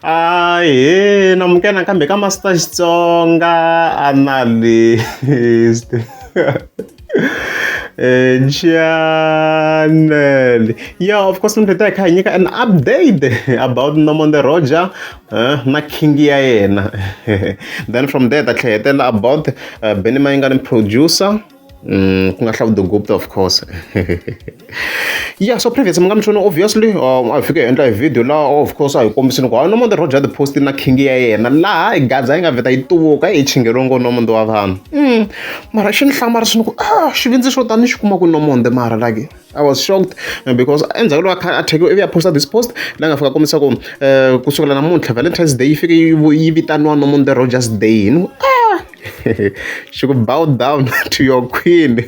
Ahee namukela nakambe ka Master Xitsonga Analyst channel. Yeah, of course namuntlha hi ta hi kha hi nyika an update about Nomonde Roger na king ya yena. Then from there ta tlhela hetelela about Benny Mayengani producer ku nga Hlavu the Gupta of course. Yeah, so previous mi nga mi swona obviously a hi fike hi endla hi video laha of course a hi kombisini ku hayi Nomonde Roger the post na king ya yena laha hi gadza yi nga vheta yi tuvuka yi chingeriwe ngo Nomonde wa vanhu. Mara xi ni hlamarisini ku ah xivindzi xo tani xi kuma ku Nomonde mara like I was shocked because endzhaku loko a thagiwe ivi a posta this post la nga fika kombisa ku kusukela namuntlha Valentine's Day yi fike yi vitaniwa Nomonde Rogers Day. Ni ah xi ku bow down to your queen.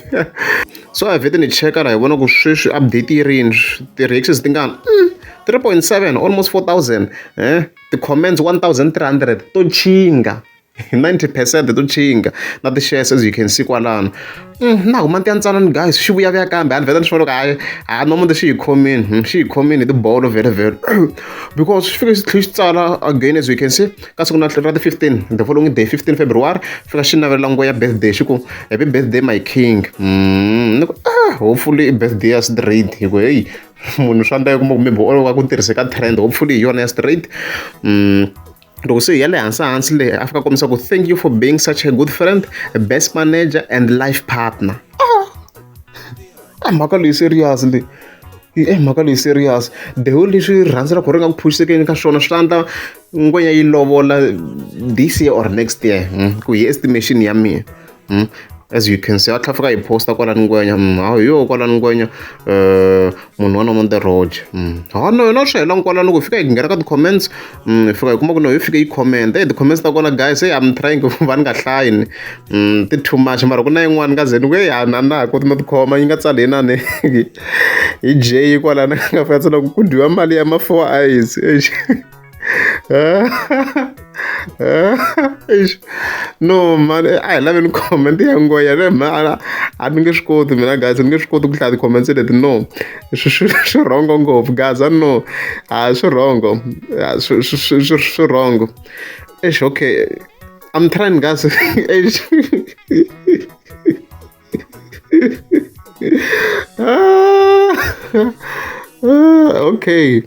So a vhete ni cheka la hi vona ku sweswi update yi rini ti-reactions ti ngani 3.7 almost 4000 ti-comments 1300 to chinga 90% to chinga na ti-shares as you can see kwalano. Na huma ti ya ntsanani guys xi vuyavuya kambe a ni vheta ni swi vona ku hayi ha Nomonde xi hi khomini xi hi khomini hi tibolo vhele vhele because xi fike xi tlhela xi tsala again as you can see ka siku ra ti-15 the following day 15 February fika xi navelela nguva ya birthday xi ku happy birthday my king. Ni ku ah hopefully i birthday ya straight hi ku hey munhu swa endleka kuma ku maybe o va ku tirhise ka trend hopefully hi yona ya straight. Loko se hi ya le hansi hansi le a fika kombisa ku thank you for being such a good friend, best manager and life partner. Ah mhaka leyi serious leyi i mhaka leyi serious the whole leswi rhandzu ra ku ri nga ku phuxisekeni ka swona swi ta endla ngwenya yi lovola this year or next year ku hi estimation ya mina. As you can see a tlhela fika yi posta kwalani ngwenya hawu hi yo kwalani ngwenya munhu wa Nomonde Roger. Ha no yona swi helangi kwalano loko hi fika hi nghena ka ti-comments hi fika hi kuma ku no yi fike yi comment hey ti-comments ta kona guys hey I'm trying ku va ni nga hlayi ni ti too much mara ku na yin'wana nga ze ni ku hey a na ha koti no tikhoma yi nga tsali inani hi J kwalano nga fika tsala ku ku dyiwa mali ya ma four eyes. Eish. Eish. No man a hi laveni comment ya nghonya le mhana a ni nge swi koti mina guys ni nge swi koti ku hlaya ti-comments leti no swi swi wrong ngopfu guys a no a swi wrong swi swi swi swi wrong. Eish okay I'm trying guys. Eish. Okay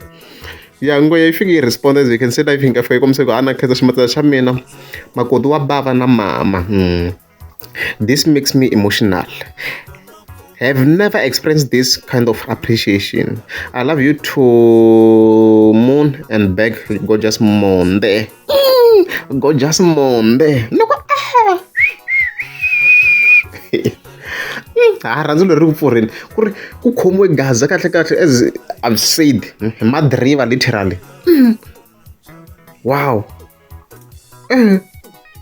ya ngwe yi fike yi respond as you can see live yi nga fika yi kombisa ku a na khensa ximatsatsa xa mina makoti wa bava na mama. This makes me emotional. Have never experienced this kind of appreciation. I love you to moon and back gorgeous Monde. Gorgeous Monde. Loko ah ha rhandzu leri ku pfurheni ku ri ku khomiwe gaza kahle kahle as I've said hi madriva literally. Wow.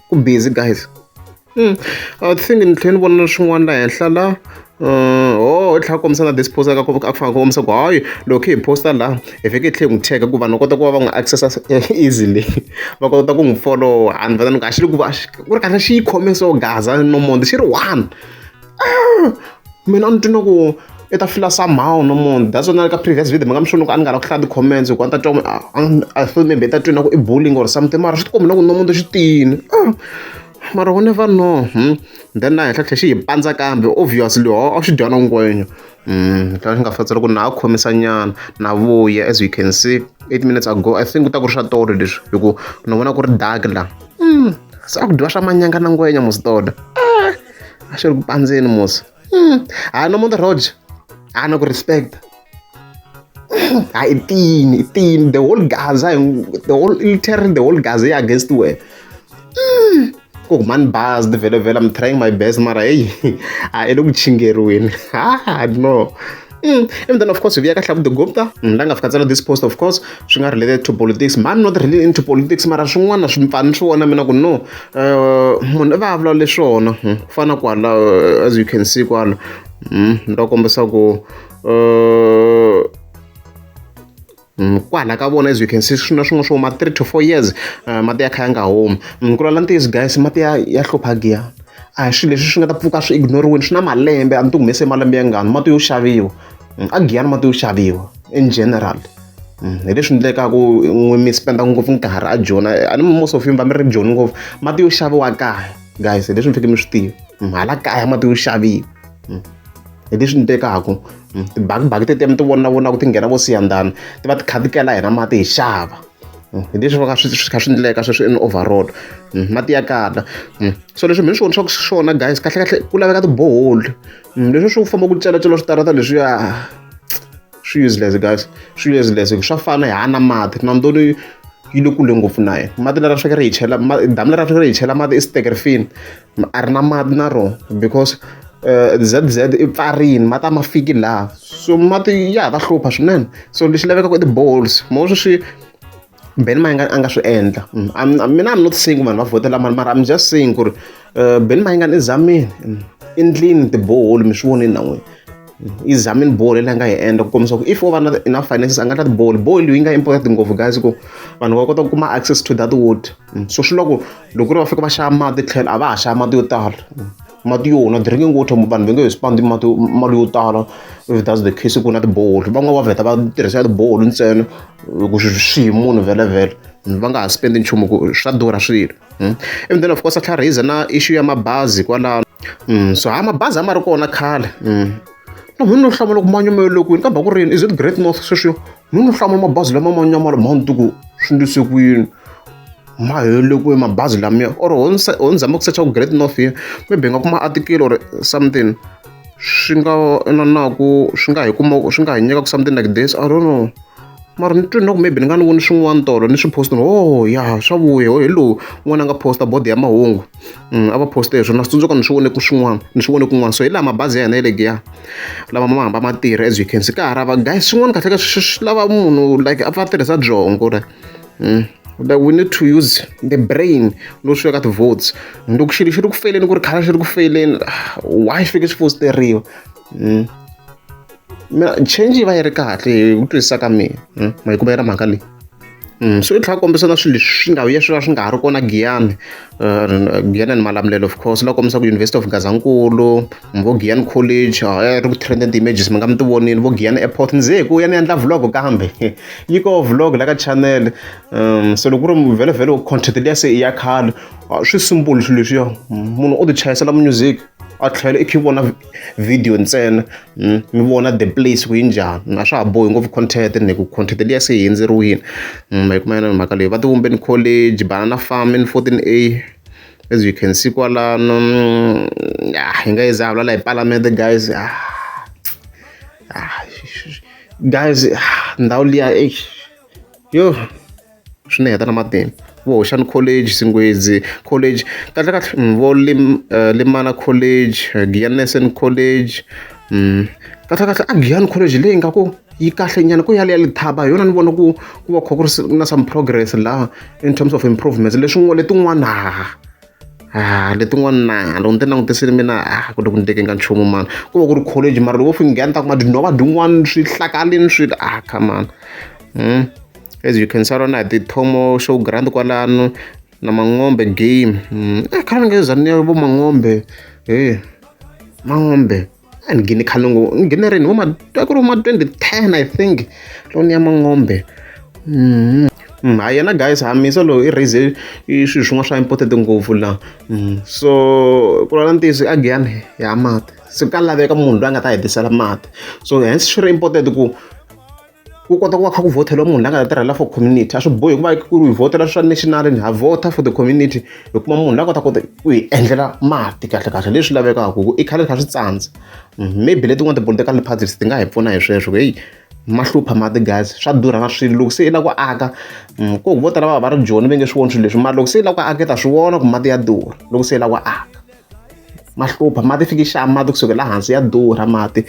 Ku busy guys. I think ni tlhela ni vona swin'wana la henhla la oh i tlhela kombisa na this post a fika kombisa ku hayi loko hi posta la hi fike hi tlhela hi n'wi tag ku vanhu va kota ku va va n'wi access easily va kota ku n'wi follow a ni vheta ni ku a xi le ku va ku ri kahle xi yi khome so gaza Nomonde xi ri one. Mina a ni twi na ku i ta fila somehow Nomonde that's why na le ka previous video mi nga mi swona ku a ni nga lavi ku hlaya ti-comments hikuva a ni ta twa I thought maybe i ta twa na ku i bullying or something mara swi ti komba na ku Nomonde xi tiyini mara we never know. Then na henhla tlhela xi hi pandza kambe obviously ho a xi dya na ngwenya. Tlhela xi nga fatsela ku na ha khomisa nyana na vuya as you can see 8 minutes ago I think ku ta ku ri swa tolo leswi hi ku ni vona ku ri dark la. Se a ku dyiwa swa manyanga na ngwenya mos tolo. A xi ri ku pandzeni mos. Ha Nomonde Roger a na ku respect. Ha i tiyini i tiyini the whole Gaza the whole literally the whole Gaza yi against wena. Ku mani buzzed vhele vhele I'm trying my best mara hey a i le ku chingeriweni. Ha no. And then of course hi vuya ka Hlavu the Gupta la nga fika tsala this post of course swi nga related to politics. Man not really into politics mara swin'wana swi pfa ni swi vona mina ku no munhu i va a vulavule swona ku fana kwala as you can see kwala ni ta kombisa ku kwala ka vona as you can see swi na swin'wana swo huma 3 to 4 years mati ya kha ya nga humi. Ku lwala ntiyiso guys mati ya hlupha giya a hi swilo leswi swi nga ta pfuka swi ignore-wini swi na malembe a ni ti humese malembe ya ngani mati yo xaviwa a Giyani mati yo xaviwa in general. Hi leswi endlekaku n'wi mi spend ngopfu nkarhi a Joni a ni most of you mi va mi ri Joni ngopfu mati yo xaviwa kaya guys hi leswi mi fanekele mi swi tiva hala kaya mati yo xaviwa hi leswi endlekaku tibakibaki tetiya mi ti vona vonaka ti nghena vo siyandhani ti va ti kha ti kela hina mati hi xava hi leswi va ka swi kha swi endleka sweswi in overall mati ya kala so leswi mi swi vonisaka swona guys kahle kahle ku laveka tiboholi leswi swo famba ku celacela switarata leswiya swi useless guys swi useless swa fana hi hana mati na ndoni yi le kule ngopfu na yena mati lera swi ri hi chela damu lera swi ri hi chela mati i Stekerfin a ri na mati na rona because Z_Z i pfarini mati a ma fiki laha so mati ya ha ta hlupha swinene so lexi lavekaka i ti-boreholes mo sweswi Benny Mayengani a nga swi endla mina I'm not saying vanhu va vhotela mani mara I'm just saying ku ri Benny Mayengani i zamile i ndlini tiboholi mi swi vonile na n'wina i zamile borehole leyi a nga yi endla ku kombisa ku if o va na enough finances a nga endla tiboholi borehole yi nga important ngopfu guys ku vanhu va kota ku kuma access to that water so swi loko loko ku ri va fika va xava mati tlhelo a va ha xava mati yo tala mati yo nwa drinking water vanhu va nge he spend mati mali yo tala if that's the case ku na tiboholi van'wana va vheta va tirhisa tiboholi ntsena ku swi hi munhu vhele va nga ha spend nchumu ku swa durha swilo and then of course a tlhela raise na issue ya mabazi kwalano so ha mabazi a ma ri kona khale na munhu no hlamula ku manyama ya le kwini kambe a ku ri yini is it Great North sweswiya munhu no hlamula mabazi lama manyama mani ku swi ndlise ku yini ma hele kwihi mabazi lamiya or ho ni zama ku secha ku Great North here maybe hi nga kuma article or something swi nga na ku swi nga hi kuma swi nga hi nyika something like this I don't know mara ni twe na ku maybe ni nga ni voni swin'wana tolo ni swi post oh ya swa vuya hi lowu un'wana a nga posta board ya mahungu a va poste hi swona swi tsundzuka ni swi vone ku swin'wana ni swi vone kun'wana so hi laha mabazi ya hina ya le Giyani lama ma hamba ma tirha as you can see ka ha rava guys swin'wana kahle ka swi lava munhu like a pfa a tirhisa byongo like that we need to use the brain loko swi fika ka ti-votes loko xilo xi ri ku feyileni ku ri khale xi ri ku feyileni why xi fike xi fositeriwa mina change yi va yi ri kahle hi ku twisisa ka mina ma yi kuma yona mhaka leyi so i tlhela a kombisa na swilo leswi swi nga vuya swi va swi nga ha ri kona Giyani Giyani and Malamulele of course la kombisa ku University of Gazankulu vo Giyani College ri ku trending ti-images mi nga mi ti vonile vo Giyani Airport ni ze hi ku ya ni endla vlog kambe yi koho vlog la ka channel so loko ku ri vhele content liya se i ya khale swi simple swilo leswiya munhu o ti chayisela music a tlhela i kha i vona video ntsena mi vona the place ku yi njhani a swa ha bohi ngopfu content ni ku content liya se yi hundzeriwile ma yi kuma yona mhaka leyi va tivumbeni college banana farm in 14 A as you can see kwalano hi nga yi za hi vulavula hi palamende guys guys ndhawu liya yo swi ni heta na matimba vo Hoxani College Xingwedzi College kahle kahle vo Limana College Giyani Nursing College kahle kahle a Giyani College leyi nga ku yi kahle nyana ku yaliya Lethaba hi yona ni vona ku ku va kha ku ri na some progress laha in terms of improvements leswin'wana letin'wana ha letin'wana na loko ni ti langutisile mina a ku le ku ndlekeni ka nchumu mani ku va ku ri college mara loko wo fika nghena ta kuma tinhova tin'wana swi hlakalini swilo ah come on as you can see rona hi ti-Thomo show ground kwalano na Mangombe game khale ni nge za ni ya vo Mangombe he Mangombe a ni nghene khale ngopfu ni nghene rini vo ma a ku ri vo ma 2010 I think loko ni ya Mangombe ha yena guys Hamisa loyi i raise i swilo swin'wana swa important ngopfu laha so ku vulavula ntiyiso a Giyani ya mati se ka laveka munhu loyi a nga ta hi tisela mati so hence swi ri important ku ku kota ku va kha ku vhoteliwa munhu la nga ta tirhela for community a swi bohi ku va ku ri hi vhotela swa national ha vhota for the community hi kuma munhu la kotaka ku hi endlela mati kahle kahle leswi lavekaka ku i khale kha swi tsandza maybe letin'wana ti-political parties ti nga hi pfuna hi sweswo ku heyi ma hlupha mati guys swa durha na swilo loko se i lava ku aka ku vo tala va va va ri Joni va nge swi voni swilo leswi mara loko se i lava ku aka i ta swi vona ku mati ya durha loko se i lava ku aka ma hlupha mati fiki xava mati kusuka laha hansi ya durha mati.